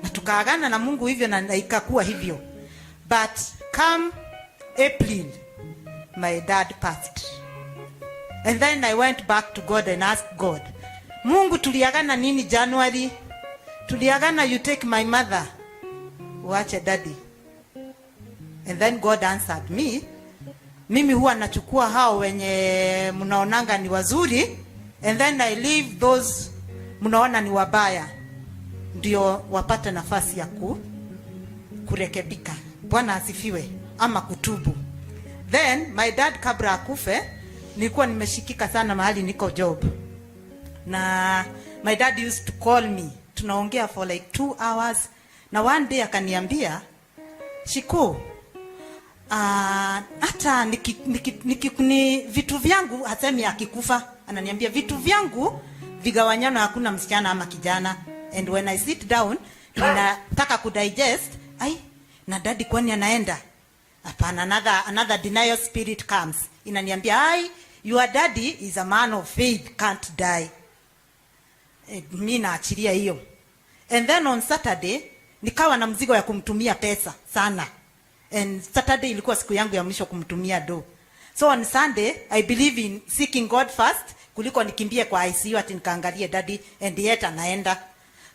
Na tukaagana na Mungu hivyo na ikakuwa hivyo. But come April, my dad passed. And then I went back to God and asked God, Mungu tuliagana nini January? Tuliagana you take my mother, uache daddy. And then God answered me, mimi huwa nachukua hao wenye mnaonanga ni wazuri, and then I leave those mnaona ni wabaya, ndio wapate nafasi ya kurekebika. Bwana asifiwe, ama kutubu. Then my dad kabla akufe, nilikuwa nimeshikika sana mahali niko job. Na my dad used to call me, tunaongea for like 2 hours. Na one day akaniambia, Shiko, hata ni vitu vyangu, hasemi akikufa. Ananiambia vitu vyangu vigawanyano, hakuna msichana ama kijana. And when I sit down, ninataka kudigest, ai, na daddy kwani anaenda? Hapana, another denial spirit comes. Inaniambia, ai, your daddy is a man of faith, can't die. Mi naachilia hiyo. And then on Saturday nikawa na mzigo ya kumtumia pesa sana. And Saturday ilikuwa siku yangu ya mwisho kumtumia do. So on Sunday, I believe in seeking God first kuliko nikimbie kwa ICU ati nikaangalie daddy and yet anaenda.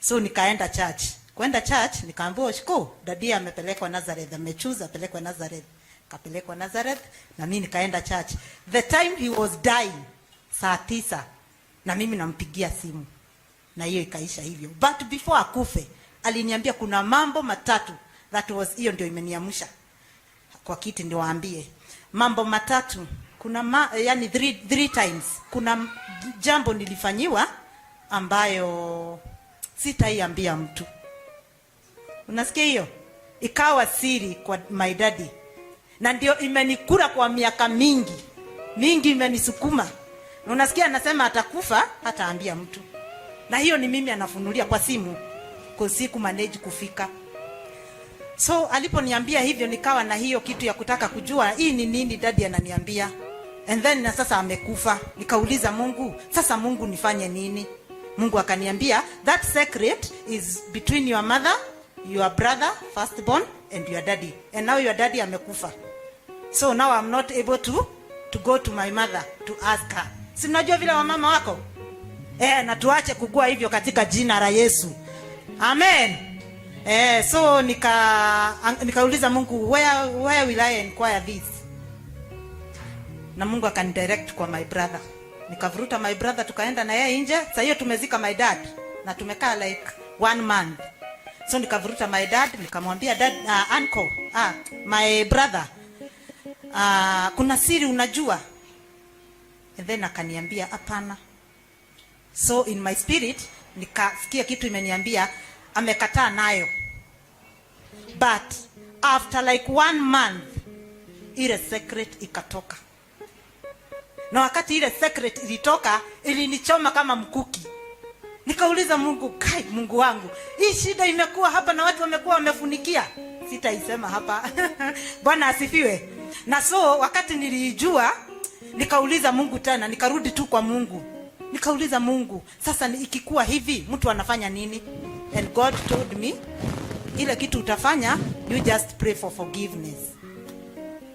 So nikaenda church. Kwenda church nikaambiwa, "Shiko, daddy amepelekwa Nazareth, amechoose apelekwe Nazareth." Kapelekwa Nazareth na mimi nikaenda church. The time he was dying, saa 9, na mimi nampigia simu na hiyo ikaisha hivyo. But before akufe aliniambia kuna mambo matatu. That was, hiyo ndio imeniamsha kwa kiti niwaambie mambo matatu. Kuna yani three times kuna jambo nilifanyiwa ambayo sitaiambia mtu. Unasikia hiyo? Ikawa siri kwa my daddy, na ndio imenikura kwa miaka mingi mingi, imenisukuma. Na unasikia anasema atakufa, hataambia mtu, na hiyo ni mimi anafunulia kwa simu, kwa siku manage kufika. So aliponiambia hivyo, nikawa na hiyo kitu ya kutaka kujua hii ni nini daddy ananiambia. And then na sasa amekufa, nikauliza Mungu, "Sasa Mungu, nifanye nini?" Mungu akaniambia, "That secret is between your mother, your brother firstborn and your daddy, and now your daddy amekufa. So now I'm not able to go to my mother to ask her." Si mnajua vile wamama wako? Na tuache kukua hivyo katika jina la Yesu. Amen. So nikauliza Mungu, Where will I inquire this?" Na Mungu akanidirect kwa my brother. Nikavuruta my brother, tukaenda na yeye nje. Sasa hiyo tumezika my dad na tumekaa like one month. So nikavuruta my dad, nikamwambia, "Dad, uncle, my brother, kuna siri unajua?" And then akaniambia hapana. So in my spirit nikasikia kitu imeniambia amekataa nayo. But after like one month ile secret ikatoka, na wakati ile secret ilitoka ilinichoma kama mkuki. Nikauliza Mungu, "Kai, Mungu wangu, hii shida imekuwa hapa na watu wamekuwa wamefunikia." Sitaisema hapa. Bwana asifiwe. Na so wakati niliijua, nikauliza Mungu tena, nikarudi tu kwa Mungu, nikauliza Mungu, "Sasa ikikuwa hivi mtu anafanya nini?" And God told me, "Ile kitu utafanya, you just pray for forgiveness,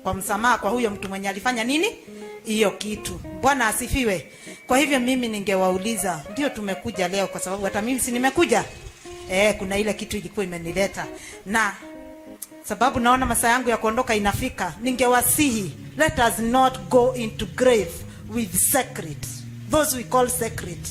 kwa msamaha kwa huyo mtu mwenye alifanya nini hiyo kitu." Bwana asifiwe. Kwa hivyo mimi ningewauliza, ndio tumekuja leo, kwa sababu hata mimi si nimekuja, kuna ile kitu ilikuwa imenileta, na sababu naona masaa yangu ya kuondoka inafika, ningewasihi, let us not go into grave with secret, those we call secret,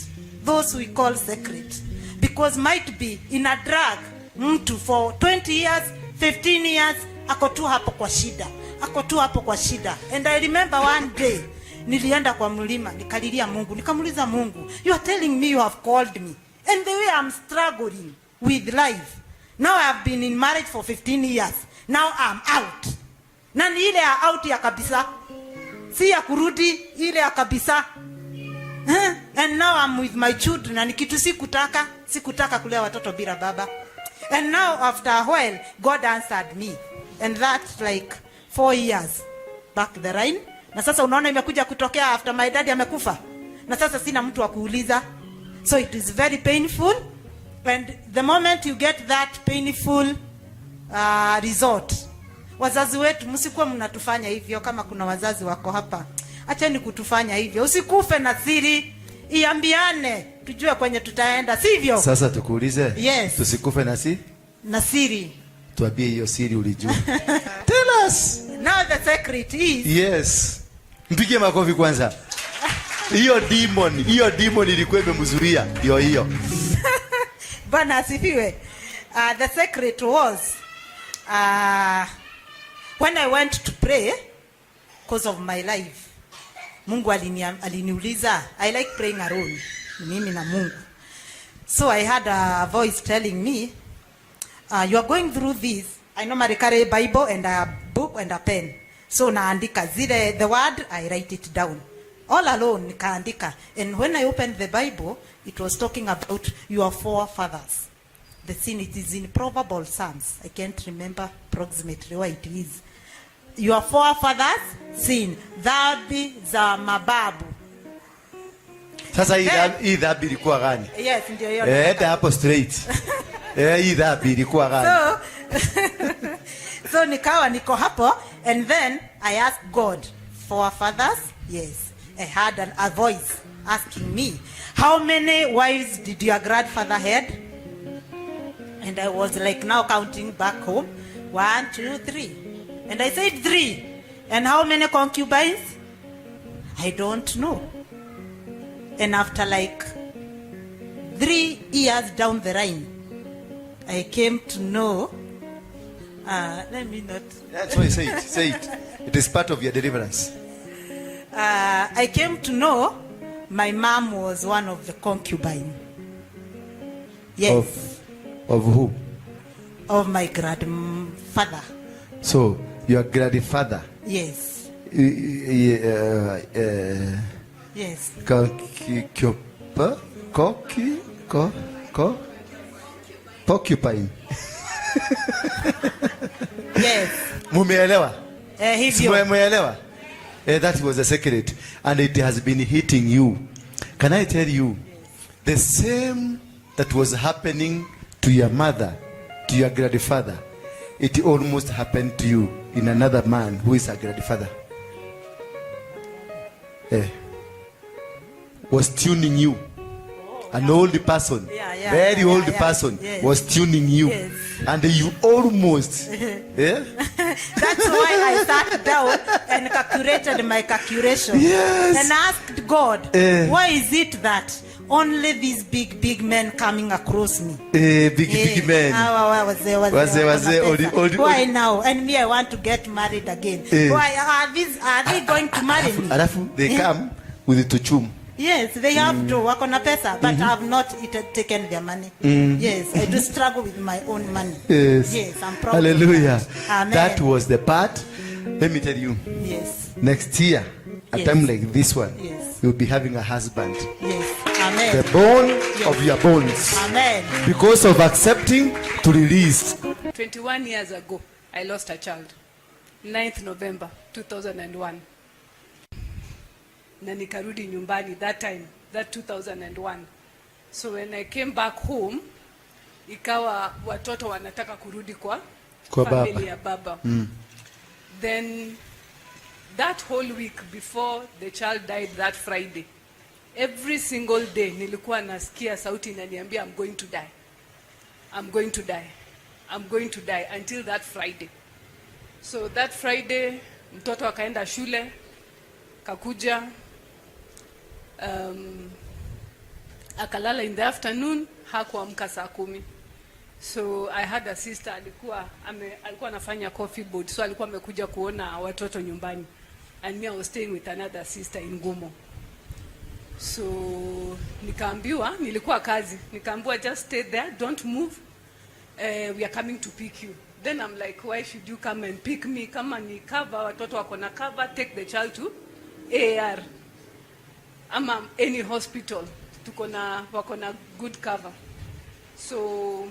those we call secret, because might be in a drag mtu for 20 years, 15 years, ako tu hapo kwa shida, ako tu hapo kwa shida. And I remember one day nilienda kwa mlima, nikalilia Mungu, nikamuuliza Mungu, "You are telling me you have called me, and the way I'm struggling with life now, I have been in marriage for 15 years, now I'm out." Na ni ile ya out ya kabisa, si ya kurudi, ile ya kabisa. Eh? And now I'm with my children, na ni kitu sikutaka, sikutaka kulea watoto bila baba. And now after a while God answered me, and that like 4 years back the line. Na sasa unaona imekuja kutokea after my dad amekufa, na sasa sina mtu wa kuuliza. So it is very painful, and the moment you get that painful result, wazazi wetu, msikuwa mnatufanya hivyo. Kama kuna wazazi wako hapa, acheni kutufanya hivyo. Usikufe na siri, iambiane tujue kwenye tutaenda, sivyo? Sasa tukuulize. Yes. Tusikufe na si Na siri. Tuambie hiyo siri ulijua. Tell us. Now the secret is Yes. Mpigie makofi kwanza. Hiyo demon, hiyo demon ilikuwa imemzuia. Ndio hiyo. Bwana asifiwe. The secret was, when I went to pray because of my life, Mungu aliniuliza. I like praying alone, ni mimi na Mungu. So I had a voice telling me, "You are going through this." I normally carry a Bible and a book and a pen. So naandika zile, the word, I write it down. All alone nikaandika. And when I opened the Bible, it was talking about your forefathers. The sin, it is in Proverbal Psalms. I can't remember approximately where it is. Your forefathers sin, dhambi za mababu. Sasa hii hii dhambi ilikuwa gani? Yes, ndio hiyo. Eh, enda hapo straight. Eh, hii dhambi ilikuwa gani? So nikawa niko hapo and then I asked God, forefathers, yes. I had a voice asking me, how many wives did your grandfather had? And I was like now counting back home, 1, 2, 3. And I said 3. And how many concubines? I don't know. And after like 3 years down the line, I came to know, let me not. That's why say it, say it. It is part of your deliverance. I came to know my mom was one of the concubines. Yes. Of who? Of my grandfather. So, your grandfather? Yes. Yes. Porcupine. Yes. Mumeelewa? Hivyo. Mumeelewa? That was a secret and it has been hitting you. Can I tell you, the same that was happening to your mother, to your grandfather, it almost happened to you in another man who is a grandfather. Was tuning you. An old person, very old person, was tuning you. Yes. And you almost, yeah? That's why I sat down and calculated my calculation. Yes. And asked God, why is it that only these big, big men coming across me? Big, big men. Hawa wazee, wazee, Wazee, wazee, wako na old, old, pesa. Why old. now? And me, I want to get married again. Why are they going to marry me? Alafu, they come with the tuchum. Yes, they have to work on a pesa, but I have not taken their money. Yes, I do struggle with my own money. Yes. Yes, I'm proud of Hallelujah. that. Amen. That was the part. Let me tell you. Yes. Next year, a Yes. time like this one, Yes. you'll be having a husband. Yes. Amen. The bone Yes. of your bones. Amen. Because of accepting to release. 21 years ago, I lost a child. 9th November 2001. Na nikarudi nyumbani that time, that 2001. So when I came back home, ikawa watoto wanataka kurudi kwa Kwa baba. family ya baba. Then that whole week before the child died that Friday, every single day nilikuwa nasikia sauti inaniambia I'm going to die. I'm going to die. I'm going to die until that Friday. So that Friday mtoto akaenda shule, kakuja, akalala in the afternoon, hakuamka saa 10. So I had a sister alikuwa anafanya coffee board, so alikuwa amekuja kuona watoto nyumbani. And me, I was staying with another sister in Ngumo. So nikaambiwa, nilikuwa kazi, nikaambiwa just stay there, don't move. We are coming to pick you. Then I'm like, why should you come and pick me? Kama ni cover, watoto wako na cover, take the child to AR. Ama any hospital, tuko na, wako na good cover. So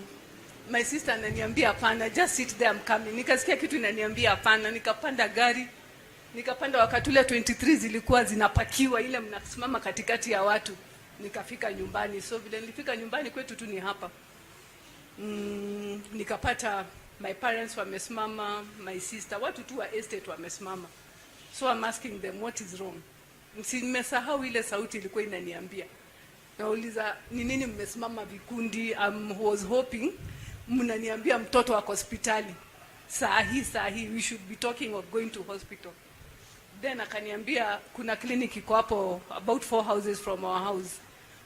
my sister ananiambia hapana, just sit there, I'm coming. Nikasikia kitu inaniambia hapana, nikapanda gari. Nikapanda wakati ule 23 zilikuwa zinapakiwa, ile mnasimama katikati ya watu. Nikafika nyumbani. So vile nilifika nyumbani kwetu tu ni hapa. Nikapata my parents wamesimama, my sister, watu tu wa estate wamesimama. So I'm asking them what is wrong. Si nimesahau ile sauti ilikuwa inaniambia. Nauliza ni nini mmesimama vikundi? I was hoping mnaniambia mtoto wako hospitali. Saa hii, saa hii we should be talking of going to hospital. Then akaniambia kuna clinic iko hapo about 4 houses from our house.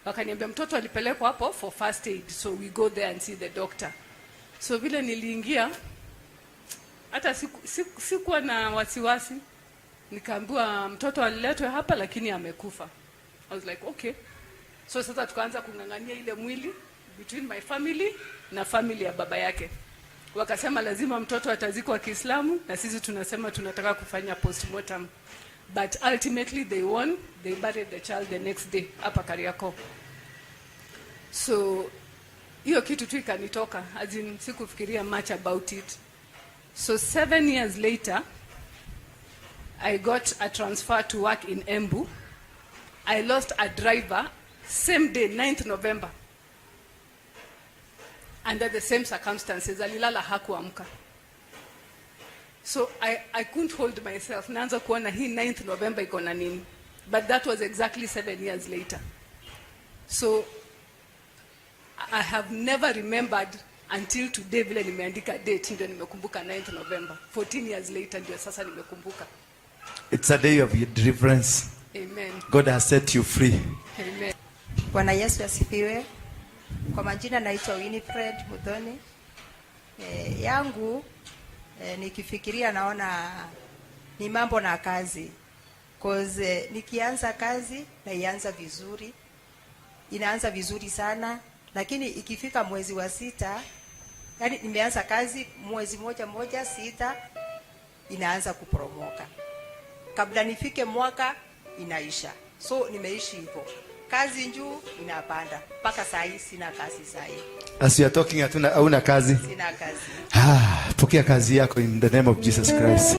Wakaniambia mtoto alipelekwa hapo for first aid, so we go there and see the doctor. So vile niliingia hata sikuwa na wasiwasi. Nikaambiwa mtoto aliletwe hapa lakini amekufa. I was like okay. So sasa tukaanza kung'ang'ania ile mwili between my family na family ya baba yake. Wakasema lazima mtoto atazikwa Kiislamu na sisi tunasema tunataka kufanya postmortem. But ultimately they won. They buried the child the next day hapa Kariakoo. So hiyo kitu tu ikanitoka, as in sikufikiria much about it. So 7 years later, I got a transfer to work in Embu. I lost a driver same day, 9th November, under the same circumstances. Alilala, hakuamka. So I couldn't hold myself. Naanza kuona hii 9th November iko na nini. But that was exactly 7 years later. So I have never remembered until today. Vile nimeandika date ndio nimekumbuka 9th November. 14 years later ndio sasa nimekumbuka. It's a day of your deliverance. Amen. God has set you free. Amen. Bwana Yesu asifiwe. Kwa majina naitwa Winifred Muthoni. Yangu, nikifikiria naona ni mambo na kazi. 'Cause nikianza kazi naianza vizuri, inaanza vizuri sana, lakini ikifika mwezi wa sita, yani nimeanza kazi mwezi moja moja sita, inaanza kuporomoka. Kabla nifike mwaka inaisha. So nimeishi hivyo, kazi juu inapanda mpaka saa hii sina kazi saa hii. As you are talking, hatuna hauna kazi. Sina kazi. Ah, pokea kazi yako in the name of Jesus Christ.